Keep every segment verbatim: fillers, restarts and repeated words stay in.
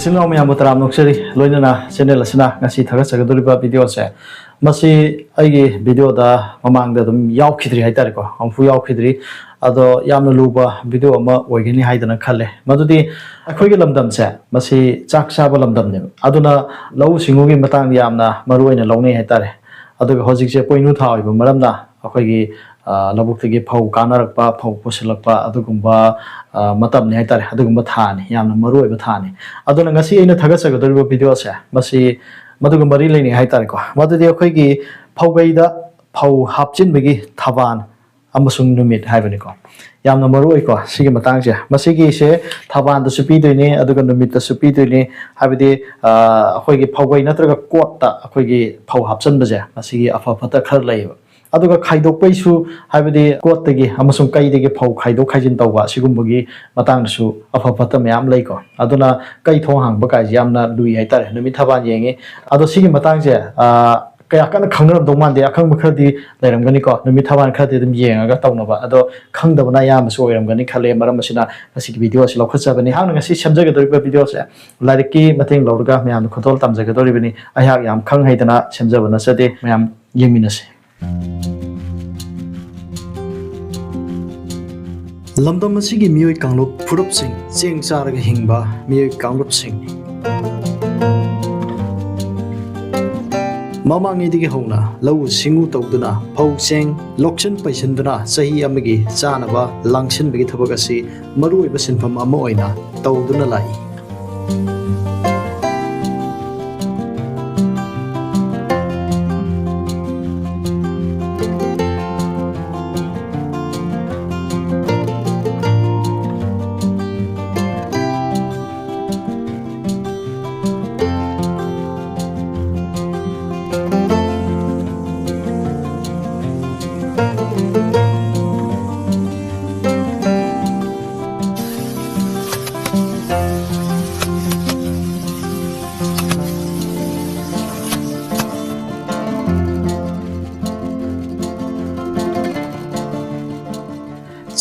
ꯏꯆꯤꯟ ꯏꯅꯥꯎ ꯃꯌꯥꯝꯕꯨ ꯇꯔꯥꯝꯅ ꯑꯣꯛꯆꯔꯤ꯫ ꯂꯣꯏꯅꯅ ꯆꯦꯅꯦꯜ ꯑꯁꯤꯅ ꯉꯁꯤ ꯊꯥꯒꯠꯆꯒꯗꯧꯔꯤꯕ ꯚꯤꯗꯤꯑꯣꯁꯦ, ꯃꯁꯤ ꯑꯩꯒꯤ ꯚꯤꯗꯤꯑꯣꯗ ꯃꯃꯥꯡꯗ ꯑꯗꯨꯝ ꯌꯥꯎꯈꯤꯗ꯭ꯔꯤ ꯍꯥꯏꯇꯥꯔꯦꯀꯣ, ꯑꯃꯨꯛꯐꯥꯎ ꯌꯥꯎꯈꯤꯗ꯭ꯔꯤ꯫ ꯑꯗꯣ ꯌꯥꯝꯅ ꯂꯨꯕ ꯚꯤꯗꯤꯑꯣ ꯑꯃ ꯑꯣꯏꯒꯅꯤ ꯍꯥꯏꯗꯅ ꯈꯜꯂꯦ꯫ ꯃꯗꯨꯗꯤ ꯑꯩꯈꯣꯏꯒꯤ ꯂꯝꯗꯝꯁꯦ, ꯃꯁꯤ ꯆꯥꯛ ꯆꯥꯕ ꯂꯝꯗꯝꯅꯦꯕ, ꯑꯗꯨꯅ ꯂꯧꯎ ꯁꯤꯡꯎꯒꯤ ꯃꯇꯥꯡꯗ ꯌꯥꯝꯅ ꯃꯔꯨ ꯑꯣꯏꯅ ꯂꯧꯅꯩ ꯍꯥꯏꯇꯥꯔꯦ꯫ ꯑꯗꯨꯒ ꯍꯧꯖꯤꯛꯁꯦ ꯄꯣꯏꯅꯨ ꯊꯥ ꯑꯣꯏꯕ ꯃꯔꯝꯅ ꯑꯩꯈꯣꯏꯒꯤ, ꯑ, ꯂꯧꯕꯨꯛꯇꯒꯤ ꯐꯧ ꯀꯥꯅꯔꯛꯄ, ꯐꯧ ꯄꯨꯁꯤꯜꯂꯛꯄ, ꯑꯗꯨꯒꯨꯝꯕ, ꯑ, ꯃꯇꯝꯅꯤ ꯍꯥꯏꯇꯥꯔꯦ꯫ ꯑꯗꯨꯒꯨꯝꯕ ꯊꯥꯅꯤ, ꯌꯥꯝꯅ ꯃꯔꯨ ꯑꯣꯏꯕ ꯊꯥꯅꯤ꯫ ꯑꯗꯨꯅ ꯉꯁꯤ ꯑꯩꯅ ꯊꯥꯒꯠꯆꯒꯗꯧꯔꯤꯕ ꯚꯤꯗꯤꯑꯣꯁꯦ, ꯃꯁꯤ ꯃꯗꯨꯒ ꯃꯔꯤ ꯂꯩꯅꯩ ꯍꯥꯏꯇꯥꯔꯦꯀꯣ꯫ ꯃꯗꯨꯗꯤ ꯑꯩꯈꯣꯏꯒꯤ ꯐꯧꯒꯩꯗ ꯐꯧ ꯍꯥꯞꯆꯤꯟꯕꯒꯤ ꯊꯕꯥꯟ ꯑꯃꯁꯨꯡ ꯅꯨꯃꯤꯠ ꯍꯥꯏꯕꯅꯤꯀꯣ꯫ ꯌꯥꯝꯅ ꯃꯔꯨ ꯑꯣꯏꯀꯣ ꯁꯤꯒꯤ ꯃꯇꯥꯡꯁꯦ꯫ ꯃꯁꯤꯒꯤꯁꯦ ꯊꯕꯥꯟꯗꯁꯨ ꯄꯤꯗꯣꯏꯅꯤ, ꯑꯗꯨꯒ ꯅꯨꯃꯤꯠꯇꯁꯨ ꯄꯤꯗꯣꯏꯅꯤ꯫ ꯍꯥꯏꯕꯗꯤ, ꯑ, ꯑꯩꯈꯣꯏꯒꯤ ꯐꯧꯒꯩ ꯅꯠꯇ꯭ꯔꯒ ꯀꯣꯠꯇ ꯑꯩꯈꯣꯏꯒꯤ ꯐꯧ ꯍꯥꯞꯆꯤꯟꯕꯁꯦ, ꯃꯁꯤꯒꯤ ꯑꯐ ꯐꯠꯇ ꯈꯔ ꯂꯩꯌꯦꯕ꯫ ꯑꯗꯨꯒ ꯈꯥꯏꯗꯣꯛꯄꯩꯁꯨ, ꯍꯥꯏꯕꯗꯤ ꯀꯣꯠꯇꯒꯤ ꯑꯃꯁꯨꯡ ꯀꯩꯗꯒꯤ ꯐꯧ ꯈꯥꯏꯗꯣꯛ ꯈꯥꯏꯖꯤꯟ ꯇꯧꯕ, ꯑꯁꯤꯒꯨꯝꯕꯒꯤ ꯃꯇꯥꯡꯗꯁꯨ ꯑꯐ ꯐꯠꯇ ꯃꯌꯥꯝ ꯂꯩꯀꯣ꯫ ꯑꯗꯨꯅ ꯀꯩ ꯊꯣꯡ ꯍꯥꯡꯕ ꯀꯥꯏꯁꯦ ꯌꯥꯝꯅ ꯂꯨꯏ ꯍꯥꯏꯇꯥꯔꯦ, ꯅꯨꯃꯤꯠ ꯊꯕꯥꯟ ꯌꯦꯡꯉꯤ꯫ ꯑꯗꯣ ꯁꯤꯒꯤ ꯃꯇꯥꯡꯁꯦ, ꯑ, ꯀꯌꯥ ꯀꯟꯅ ꯈꯪꯅꯔꯝꯗꯧ ꯃꯥꯟꯗꯦ, ꯑꯈꯪꯕ ꯈꯔꯗꯤ ꯂꯩꯔꯝꯒꯅꯤꯀꯣ, ꯅꯨꯃꯤꯠ ꯊꯕꯥꯟ ꯈꯔꯗꯤ ꯑꯗꯨꯝ ꯌꯦꯡꯉꯒ ꯇꯧꯅꯕ꯫ ꯑꯗꯣ ꯈꯪꯗꯕꯅ ꯑꯌꯥꯝꯕꯁꯨ ꯑꯣꯏꯔꯝꯒꯅꯤ ꯈꯜꯂꯦ, ꯃꯔꯝ ꯑꯁꯤꯅ ꯉꯁꯤꯒꯤ ꯚꯤꯗꯤꯑꯣ ꯑꯁꯤ ꯂꯧꯈꯠꯆꯕꯅꯤ꯫ ꯑꯩꯍꯥꯛꯅ ꯉꯁꯤ ꯁꯦꯝꯖꯒꯗꯧꯔꯤꯕ ꯚꯤꯗꯤꯑꯣꯁꯦ ꯂꯥꯏꯔꯤꯛꯀꯤ ꯃꯇꯦꯡ ꯂꯧꯔꯒ ꯃꯌꯥꯝꯅ ꯈꯨꯗꯣꯜ ꯇꯝꯖꯒꯗꯧꯔꯤꯕꯅꯤ꯫ ꯑꯩꯍꯥꯛ ꯌꯥꯝ ꯈꯪ ꯍꯩꯗꯅ ꯁꯦꯝꯖꯕ ꯅꯠꯆꯗꯦ, ꯃꯌꯥꯝ ꯌꯦꯡꯃꯤꯟꯅꯁꯤ꯫ ꯂꯝꯗꯝ ꯑꯁꯤꯒꯤ ꯃꯤꯑꯣꯏ ꯀꯥꯡꯂꯨꯞ ꯐꯨꯔꯨꯞꯁꯤꯡ ꯆꯦꯡ ꯆꯥꯔꯒ ꯍꯤꯡꯕ ꯃꯤꯑꯣꯏ ꯀꯥꯡꯂꯨꯞꯁꯤꯡꯅꯤ꯫ ꯃꯃꯥꯡꯉꯩꯗꯒꯤ ꯍꯧꯅ ꯂꯧꯎ ꯁꯤꯡꯎ ꯇꯧꯗꯨꯅ, ꯐꯧ ꯆꯦꯡ ꯂꯣꯛꯁꯤꯟ ꯄꯩꯁꯤꯟꯗꯨꯅ ꯆꯍꯤ ꯑꯃꯒꯤ ꯆꯥꯅꯕ ꯂꯥꯡꯁꯤꯟꯕꯒꯤ ꯊꯕꯛ ꯑꯁꯤ ꯃꯔꯨꯑꯣꯏꯕ ꯁꯤꯟꯐꯝ ꯑꯃ ꯑꯣꯏꯅ ꯇꯧꯗꯨꯅ ꯂꯥꯛꯏ꯫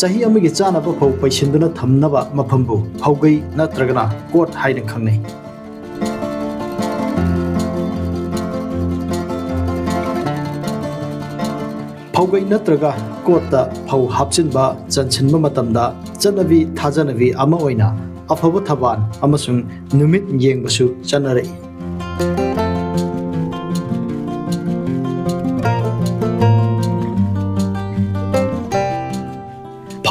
ꯆꯍꯤ ꯑꯃꯒꯤ ꯆꯥꯅꯕ ꯐꯧ ꯄꯩꯁꯤꯟꯗꯨꯅ ꯊꯝꯅꯕ ꯃꯐꯝꯕꯨ ꯐꯧꯒꯩ ꯅꯠꯇ꯭ꯔꯒꯅ ꯀꯣꯠ ꯍꯥꯏꯅ ꯈꯪꯅꯩ꯫ ꯐꯧꯒꯩ ꯅꯠꯇ꯭ꯔꯒ ꯀꯣꯠꯇ ꯐꯧ ꯍꯥꯞꯆꯤꯟꯕ, ꯆꯟꯁꯤꯟꯕ ꯃꯇꯝꯗ ꯆꯠꯅꯕꯤ ꯊꯥꯖꯅꯕꯤ ꯑꯃ ꯑꯣꯏꯅ ꯑꯐꯕ ꯊꯕꯥꯟ ꯑꯃꯁꯨꯡ ꯅꯨꯃꯤꯠ ꯌꯦꯡꯕꯁꯨ ꯆꯠꯅꯔꯛꯏ꯫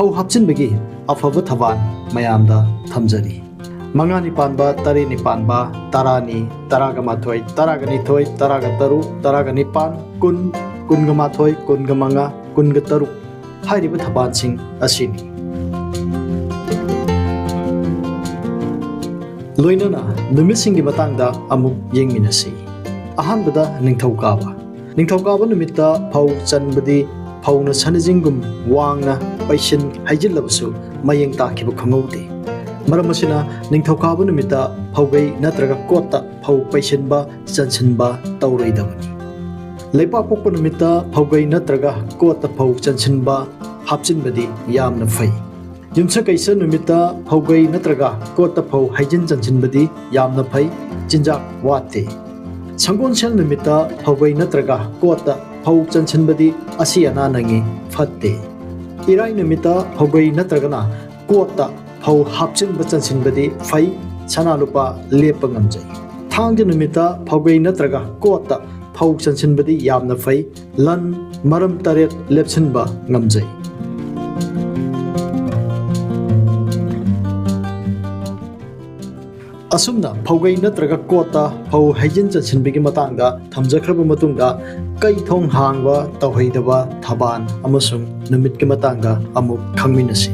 ꯐꯧ ꯍꯥꯞꯆꯤꯟꯕꯒꯤ ꯑꯐꯕ ꯊꯕꯥꯟ ꯃꯌꯥꯝꯗ ꯊꯝꯖꯔꯤ꯫ ꯃꯉꯥꯅꯤ ꯄꯥꯟꯕ, ꯇꯔꯦꯠꯅꯤ ꯄꯥꯟꯕ, ꯇꯔꯥꯅꯤ, ꯇꯔꯥꯒ ꯃꯥꯊꯣꯏ, ꯇꯔꯥꯒ ꯅꯤꯊꯣꯏ, ꯇꯔꯥꯒ ꯇꯔꯨꯛ, ꯇꯔꯥꯒ ꯅꯤꯄꯥꯟ, ꯀꯨꯟ, ꯀꯨꯟꯒ ꯃꯥꯊꯣꯏ, ꯀꯨꯟꯒ ꯃꯉꯥ, ꯀꯨꯟꯒ ꯇꯔꯨꯛ ꯍꯥꯏꯔꯤꯕ ꯊꯕꯥꯟꯁꯤꯡ ꯑꯁꯤꯅꯤ꯫ ꯂꯣꯏꯅꯅ ꯅꯨꯃꯤꯠꯁꯤꯡꯒꯤ ꯃꯇꯥꯡꯗ ꯑꯃꯨꯛ ꯌꯦꯡꯃꯤꯟꯅꯁꯤ꯫ ꯑꯍꯥꯟꯕꯗ ꯅꯤꯡꯊꯧꯀꯥꯕ꯫ ꯅꯤꯡꯊꯧꯀꯥꯕ ꯅꯨꯃꯤꯠꯇ ꯐꯧ ꯆꯟꯕꯗꯤ ꯐꯧꯅ ꯁꯅꯥꯖꯤꯡꯒꯨꯝ ꯋꯥꯡꯅ ꯄꯩꯁꯤꯟ ꯍꯩꯖꯤꯜꯂꯕꯁꯨ ꯃꯌꯦꯡ ꯇꯥꯈꯤꯕ ꯈꯪꯍꯧꯗꯦ꯫ ꯃꯔꯝ ꯑꯁꯤꯅ ꯅꯤꯡꯊꯧꯀꯥꯕ ꯅꯨꯃꯤꯠꯇ ꯐꯧꯒꯩ ꯅꯠꯇ꯭ꯔꯒ ꯀꯣꯠꯇ ꯐꯧ ꯄꯩꯁꯤꯟꯕ, ꯆꯟꯁꯤꯟꯕ ꯇꯧꯔꯣꯏꯗꯕꯅꯤ꯫ ꯂꯩꯄꯥꯛꯄꯣꯛꯄ ꯅꯨꯃꯤꯠꯇ ꯐꯧꯒꯩ ꯅꯠꯇ꯭ꯔꯒ ꯀꯣꯠꯇ ꯐꯧ ꯆꯟꯁꯤꯟꯕ, ꯍꯥꯞꯆꯤꯟꯕꯗꯤ ꯌꯥꯝꯅ ꯐꯩ꯫ ꯌꯨꯝꯁꯀꯩꯁ ꯅꯨꯃꯤꯠꯇ ꯐꯧꯒꯩ ꯅꯠꯇ꯭ꯔꯒ ꯀꯣꯠꯇ ꯐꯧ ꯍꯩꯖꯤꯟ ꯆꯟꯁꯤꯟꯕꯗꯤ ꯌꯥꯝꯅ ꯐꯩ, ꯆꯤꯟꯖꯥꯛ ꯋꯥꯠꯇꯦ꯫ ꯁꯪꯒꯣꯜꯁꯦꯜ ꯅꯨꯃꯤꯠꯇ ꯐꯧꯒꯩ ꯅꯠꯇ꯭ꯔꯒ ꯀꯣꯠꯇ ꯐꯧ ꯆꯟꯁꯤꯟꯕꯗꯤ ꯑꯁꯤ ꯑꯅꯥ ꯅꯪꯉꯤ, ꯐꯠꯇꯦ꯫ ꯏꯔꯥꯏ ꯅꯨꯃꯤꯠꯇ ꯐꯧꯒꯩ ꯅꯠꯇ꯭ꯔꯒꯅ ꯀꯣꯠꯇ ꯐꯧ ꯍꯥꯞꯆꯤꯟꯕ ꯆꯟꯁꯤꯟꯕꯗꯤ ꯐꯩ, ꯁꯅꯥ ꯂꯨꯄꯥ ꯂꯦꯞꯄ ꯉꯝꯖꯩ꯫ ꯊꯥꯡꯖ ꯅꯨꯃꯤꯠꯇ ꯐꯧꯒꯩ ꯅꯠꯇ꯭ꯔꯒ ꯀꯣꯠꯇ ꯐꯧ ꯆꯟꯁꯤꯟꯕꯗꯤ ꯌꯥꯝꯅ ꯐꯩ, ꯂꯟ ꯃꯔꯝ ꯇꯔꯦꯠ ꯂꯦꯞꯁꯤꯟꯕ ꯉꯝꯖꯩ꯫ ꯑꯁꯨꯝꯅ ꯐꯧꯒꯩ ꯅꯠꯇ꯭ꯔꯒ ꯀꯣꯠꯇ ꯐꯧ ꯍꯩꯖꯤꯟ ꯆꯟꯁꯤꯟꯕꯒꯤ ꯃꯇꯥꯡꯗ ꯊꯝꯖꯈ꯭ꯔꯕ ꯃꯇꯨꯡꯗ, ꯀꯩ ꯊꯣꯡ ꯍꯥꯡꯕ ꯇꯧꯍꯩꯗꯕ ꯊꯕꯥꯟ ꯑꯃꯁꯨꯡ ꯅꯨꯃꯤꯠꯀꯤ ꯃꯇꯥꯡꯗ ꯑꯃꯨꯛ ꯈꯪꯃꯤꯟꯅꯁꯤ꯫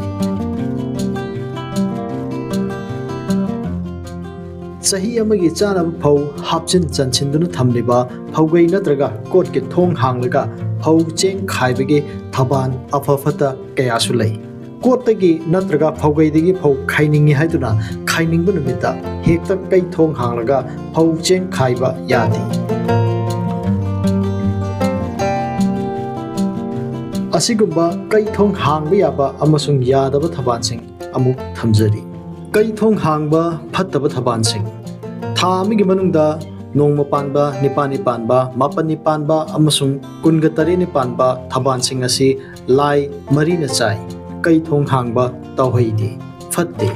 ꯆꯍꯤ ꯑꯃꯒꯤ ꯆꯥꯅꯕ ꯐꯧ ꯍꯥꯞꯆꯤꯟ ꯆꯟꯁꯤꯟꯗꯨꯅ ꯊꯝꯂꯤꯕ ꯐꯧꯒꯩ ꯅꯠꯇ꯭ꯔꯒ ꯀꯣꯠꯀꯤ ꯊꯣꯡ ꯍꯥꯡꯂꯒ ꯐꯧ ꯆꯦꯡ ꯈꯥꯏꯕꯒꯤ ꯊꯕꯥꯟ ꯑꯐ ꯐꯠꯇ ꯀꯌꯥꯁꯨ ꯂꯩ꯫ ꯀꯣꯠꯇꯒꯤ ꯅꯠꯇ꯭ꯔꯒ ꯐꯧꯒꯩꯗꯒꯤ ꯐꯧ ꯈꯥꯏꯅꯤꯡꯏ ꯍꯥꯏꯗꯨꯅ ꯈꯥꯏꯅꯤꯡꯕ ꯅꯨꯃꯤꯠꯇ ꯍꯦꯛꯇ ꯀꯩ ꯊꯣꯡ ꯍꯥꯡꯂꯒ ꯐꯧ ꯆꯦꯡ ꯈꯥꯏꯕ ꯌꯥꯗꯦ꯫ ꯑꯁꯤꯒꯨꯝꯕ ꯀꯩ ꯊꯣꯡ ꯍꯥꯡꯕ ꯌꯥꯕ ꯑꯃꯁꯨꯡ ꯌꯥꯗꯕ ꯊꯕꯥꯟꯁꯤꯡ ꯑꯃꯨꯛ ꯊꯝꯖꯔꯤ꯫ ꯀꯩ ꯊꯣꯡ ꯍꯥꯡꯕ ꯐꯠꯇꯕ ꯊꯕꯥꯟꯁꯤꯡ: ꯊꯥ ꯑꯃꯒꯤ ꯃꯅꯨꯡꯗ ꯅꯣꯡꯃ ꯄꯥꯟꯕ, ꯅꯤꯄꯥꯜꯅꯤ ꯄꯥꯟꯕ, ꯃꯥꯄꯜꯅꯤ ꯄꯥꯟꯕ ꯑꯃꯁꯨꯡ ꯀꯨꯟꯒ ꯇꯔꯦꯠꯅꯤ ꯄꯥꯟꯕ ꯊꯕꯥꯟꯁꯤꯡ ꯑꯁꯤ ꯂꯥꯏ ꯃꯔꯤꯅ ꯆꯥꯏ꯫ ꯀꯩ ꯊꯣꯡ ꯍꯥꯡꯕ ꯇꯧꯍꯩꯗꯦ, ꯐꯠꯇꯦ꯫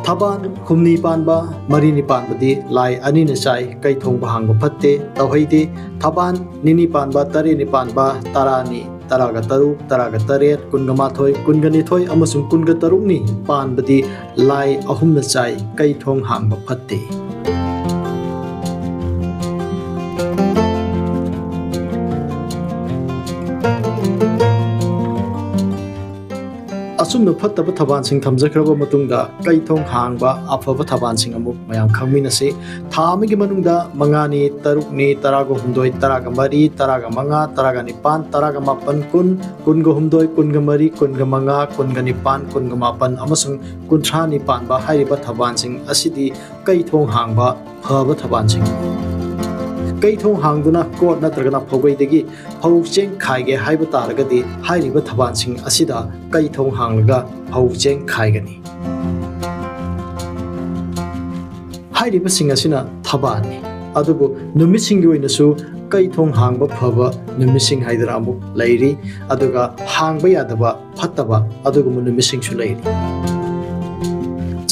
ꯊꯕꯥꯟ ꯍꯨꯝꯅꯤ ꯄꯥꯟꯕ, ꯃꯔꯤꯅꯤ ꯄꯥꯟꯕꯗꯤ ꯂꯥꯏ ꯑꯅꯤꯅ ꯆꯥꯏ꯫ ꯀꯩ ꯊꯣꯡꯕ ꯍꯥꯡꯕ ꯐꯠꯇꯦ, ꯇꯧꯍꯩꯗꯦ꯫ ꯊꯕꯥꯟ ꯅꯤꯅꯤ ꯄꯥꯟꯕ, ꯇꯔꯦꯠꯅꯤ ꯄꯥꯟꯕ, ꯇꯔꯥꯅꯤ, ꯇꯔꯥꯒ ꯇꯔꯨꯛ, ꯇꯔꯥꯒ ꯇꯔꯦꯠ, ꯀꯨꯟꯒ ꯃꯥꯊꯣꯏ, ꯀꯨꯟꯒ ꯅꯤꯊꯣꯏ ꯑꯃꯁꯨꯡ ꯀꯨꯟꯒ ꯇꯔꯨꯛꯅꯤ ꯄꯥꯟꯕꯗꯤ ꯂꯥꯏ ꯑꯍꯨꯝꯅ ꯆꯥꯏ꯫ ꯀꯩ ꯊꯣꯡ ꯍꯥꯡꯕ ꯐꯠꯇꯦ꯫ ꯑꯁꯨꯝꯅ ꯐꯠꯇꯕ ꯊꯕꯥꯟꯁꯤꯡ ꯊꯝꯖꯈ꯭ꯔꯕ ꯃꯇꯨꯡꯗ, ꯀꯩ ꯊꯣꯡ ꯍꯥꯡꯕ ꯑꯐꯕ ꯊꯕꯥꯟꯁꯤꯡ ꯑꯃꯨꯛ ꯃꯌꯥꯝ ꯈꯪꯃꯤꯟꯅꯁꯤ꯫ ꯊꯥ ꯑꯃꯒꯤ ꯃꯅꯨꯡꯗ ꯃꯉꯥꯅꯤ, ꯇꯔꯨꯛꯅꯤ, ꯇꯔꯥꯒ ꯍꯨꯝꯗꯣꯏ, ꯇꯔꯥꯒ ꯃꯔꯤ, ꯇꯔꯥꯒ ꯃꯉꯥ, ꯇꯔꯥꯒ ꯅꯤꯄꯥꯟ, ꯇꯔꯥꯒ ꯃꯥꯄꯟ, ꯀꯨꯟ, ꯀꯨꯟꯒ ꯍꯨꯝꯗꯣꯏ, ꯀꯨꯟꯒ ꯃꯔꯤ, ꯀꯨꯟꯒ ꯃꯉꯥ, ꯀꯨꯟꯒ ꯅꯤꯄꯥꯟ, ꯀꯨꯟꯒ ꯃꯥꯄꯟ ꯑꯃꯁꯨꯡ ꯀꯨꯟꯊ꯭ꯔꯥꯅꯤ ꯄꯥꯟꯕ ꯍꯥꯏꯔꯤꯕ ꯊꯕꯥꯟꯁꯤꯡ ꯑꯁꯤꯗꯤ ꯀꯩ ꯊꯣꯡ ꯍꯥꯡꯕ ꯐꯕ ꯊꯕꯥꯟꯁꯤꯡ꯫ ꯀꯩ ꯊꯣꯡ ꯍꯥꯡꯗꯨꯅ ꯀꯣꯠ ꯅꯠꯇ꯭ꯔꯒꯅ ꯐꯧꯒꯩꯗꯒꯤ ꯐꯧ ꯆꯦꯡ ꯈꯥꯏꯒꯦ ꯍꯥꯏꯕ ꯇꯥꯔꯒꯗꯤ, ꯍꯥꯏꯔꯤꯕ ꯊꯕꯥꯟꯁꯤꯡ ꯑꯁꯤꯗ ꯀꯩ ꯊꯣꯡ ꯍꯥꯡꯂꯒ ꯐꯧ ꯆꯦꯡ ꯈꯥꯏꯒꯅꯤ꯫ ꯍꯥꯏꯔꯤꯕꯁꯤꯡ ꯑꯁꯤꯅ ꯊꯕꯥꯟꯅꯤ꯫ ꯑꯗꯨꯕꯨ ꯅꯨꯃꯤꯠꯁꯤꯡꯒꯤ ꯑꯣꯏꯅꯁꯨ ꯀꯩ ꯊꯣꯡ ꯍꯥꯡꯕ ꯐꯕ ꯅꯨꯃꯤꯠꯁꯤꯡ ꯍꯥꯏꯗꯅ ꯑꯃꯨꯛ ꯂꯩꯔꯤ꯫ ꯑꯗꯨꯒ ꯍꯥꯡꯕ ꯌꯥꯗꯕ ꯐꯠꯇꯕ ꯑꯗꯨꯒꯨꯝꯕ ꯅꯨꯃꯤꯠꯁꯤꯡꯁꯨ ꯂꯩꯔꯤ꯫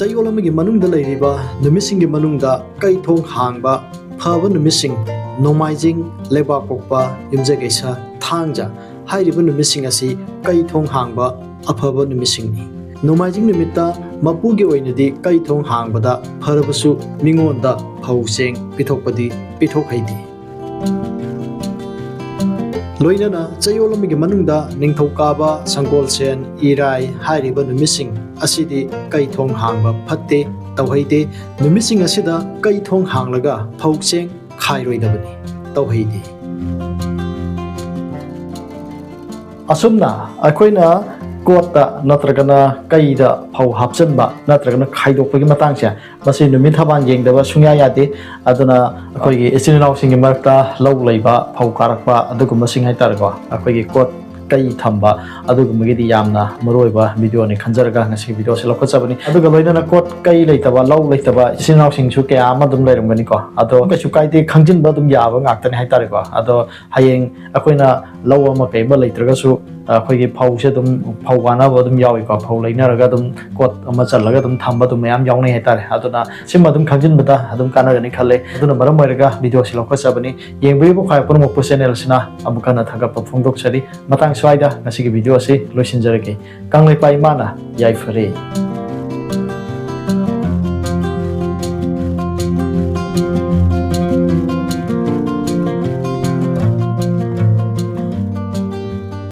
ꯆꯌꯣꯜ ꯑꯃꯒꯤ ꯃꯅꯨꯡꯗ ꯂꯩꯔꯤꯕ ꯅꯨꯃꯤꯠꯁꯤꯡꯒꯤ ꯃꯅꯨꯡꯗ ꯀꯩ ꯊꯣꯡ ꯍꯥꯡꯕ ꯐꯕ ꯅꯨꯃꯤꯠꯁꯤꯡ: ꯅꯣꯡꯃꯥꯏꯖꯤꯡ, ꯂꯩꯕꯥꯛꯄꯣꯛꯄ, ꯌꯨꯝꯖꯀꯩꯁ, ꯊꯥꯡꯖ ꯍꯥꯏꯔꯤꯕ ꯅꯨꯃꯤꯠꯁꯤꯡ ꯑꯁꯤ ꯀꯩ ꯊꯣꯡ ꯍꯥꯡꯕ ꯑꯐꯕ ꯅꯨꯃꯤꯠꯁꯤꯡꯅꯤ꯫ ꯅꯣꯡꯃꯥꯏꯖꯤꯡ ꯅꯨꯃꯤꯠꯇ ꯃꯄꯨꯒꯤ ꯑꯣꯏꯅꯗꯤ ꯀꯩ ꯊꯣꯡ ꯍꯥꯡꯕꯗ ꯐꯔꯕꯁꯨ ꯃꯤꯉꯣꯟꯗ ꯐꯧ ꯆꯦꯡ ꯄꯤꯊꯣꯛꯄꯗꯤ ꯄꯤꯊꯣꯛꯍꯩꯗꯦ꯫ ꯂꯣꯏꯅꯅ ꯆꯌꯣꯜ ꯑꯃꯒꯤ ꯃꯅꯨꯡꯗ ꯅꯤꯡꯊꯧꯀꯥꯕ, ꯁꯪꯒꯣꯜꯁꯦꯟ, ꯏꯔꯥꯏ ꯍꯥꯏꯔꯤꯕ ꯅꯨꯃꯤꯠꯁꯤꯡ ꯑꯁꯤꯗꯤ ꯀꯩ ꯊꯣꯡ ꯍꯥꯡꯕ ꯐꯠꯇꯦ, ꯇꯧꯍꯩꯗꯦ꯫ ꯅꯨꯃꯤꯠꯁꯤꯡ ꯑꯁꯤꯗ ꯀꯩ ꯊꯣꯡ ꯍꯥꯡꯂꯒ ꯐꯧ ꯆꯦꯡ ꯈꯥꯏꯔꯣꯏꯗꯕꯅꯤ, ꯇꯧꯍꯩꯗꯦ꯫ ꯑꯁꯨꯝꯅ ꯑꯩꯈꯣꯏꯅ ꯀꯣꯠꯇ ꯅꯠꯇ꯭ꯔꯒꯅ ꯀꯩꯗ ꯐꯧ ꯍꯥꯞꯆꯤꯟꯕ ꯅꯠꯇ꯭ꯔꯒꯅ ꯈꯥꯏꯗꯣꯛꯄꯒꯤ ꯃꯇꯥꯡꯁꯦ, ꯃꯁꯤ ꯅꯨꯃꯤꯠ ꯊꯕꯥꯟ ꯌꯦꯡꯗꯕ ꯁꯨꯡꯌꯥ ꯌꯥꯗꯦ꯫ ꯑꯗꯨꯅ ꯑꯩꯈꯣꯏꯒꯤ ꯏꯆꯤꯟ ꯏꯅꯥꯎꯁꯤꯡꯒꯤ ꯃꯔꯛꯇ ꯂꯧ ꯂꯩꯕ, ꯐꯧ ꯀꯥꯔꯛꯄ ꯑꯗꯨꯒꯨꯝꯕꯁꯤꯡ ꯍꯥꯏꯇꯥꯔꯦꯀꯣ, ꯑꯩꯈꯣꯏꯒꯤ ꯀꯣꯠ ꯀꯩ ꯊꯝꯕ, ꯑꯗꯨꯒꯨꯝꯕꯒꯤꯗꯤ ꯌꯥꯝꯅ ꯃꯔꯨꯑꯣꯏꯕ ꯚꯤꯗꯤꯑꯣꯅꯤ ꯈꯟꯖꯔꯒ ꯉꯁꯤꯒꯤ ꯚꯤꯗꯤꯑꯣꯁꯦ ꯂꯧꯈꯠꯆꯕꯅꯤ꯫ ꯑꯗꯨꯒ ꯂꯣꯏꯅꯅ ꯀꯣꯠ ꯀꯩ ꯂꯩꯇꯕ, ꯂꯧ ꯂꯩꯇꯕ ꯏꯆꯤꯟ ꯏꯅꯥꯎꯁꯤꯡꯁꯨ ꯀꯌꯥ ꯑꯃ ꯑꯗꯨꯝ ꯂꯩꯔꯝꯒꯅꯤꯀꯣ꯫ ꯑꯗꯣ ꯀꯩꯁꯨ ꯀꯥꯏꯗꯦ, ꯈꯪꯖꯤꯟꯕ ꯑꯗꯨꯝ ꯌꯥꯕ ꯉꯥꯛꯇꯅꯤ ꯍꯥꯏꯇꯥꯔꯦꯀꯣ꯫ ꯑꯗꯣ ꯍꯌꯦꯡ ꯑꯩꯈꯣꯏꯅ ꯂꯧ ꯑꯃ ꯀꯩ ꯑꯃ ꯂꯩꯇ꯭ꯔꯒꯁꯨ, ꯑꯩꯈꯣꯏꯒꯤ ꯐꯧꯁꯦ ꯑꯗꯨꯝ, ꯐꯧ ꯋꯥꯅꯕ ꯑꯗꯨꯝ ꯌꯥꯎꯏꯀꯣ꯫ ꯐꯧ ꯂꯩꯅꯔꯒ ꯑꯗꯨꯝ ꯀꯣꯠ ꯑꯃ ꯆꯜꯂꯒ ꯑꯗꯨꯝ ꯊꯝꯕ ꯑꯗꯨꯝ ꯃꯌꯥꯝ ꯌꯥꯎꯅꯩ ꯍꯥꯏꯇꯥꯔꯦ꯫ ꯑꯗꯨꯅ ꯁꯤꯃ ꯑꯗꯨꯝ ꯈꯪꯖꯤꯟꯕꯗ ꯑꯗꯨꯝ ꯀꯥꯟꯅꯒꯅꯤ ꯈꯜꯂꯦ꯫ ꯑꯗꯨꯅ ꯃꯔꯝ ꯑꯣꯏꯔꯒ ꯚꯤꯗꯤꯑꯣꯁꯤ ꯂꯧꯈꯠꯆꯕꯅꯤ꯫ ꯌꯦꯡꯕꯤꯔꯤꯕ ꯈ꯭ꯋꯥꯏ ꯄꯨꯝꯅꯃꯛꯄꯨ ꯆꯦꯅꯦꯜꯁꯤꯅ ꯑꯃꯨꯛ ꯍꯟꯅ ꯊꯥꯒꯠꯄ ꯐꯣꯡꯗꯣꯛꯆꯔꯤ꯫ ꯃꯇꯥꯡ ꯁ꯭ꯋꯥꯏꯗ ꯉꯁꯤꯒꯤ ꯚꯤꯗꯤꯑꯣ ꯑꯁꯤ ꯂꯣꯏꯁꯤꯟꯖꯔꯒꯦ꯫ ꯀꯪꯂꯩꯄꯥꯛ ꯏꯃꯥꯅ ꯌꯥꯏꯐꯔꯦ꯫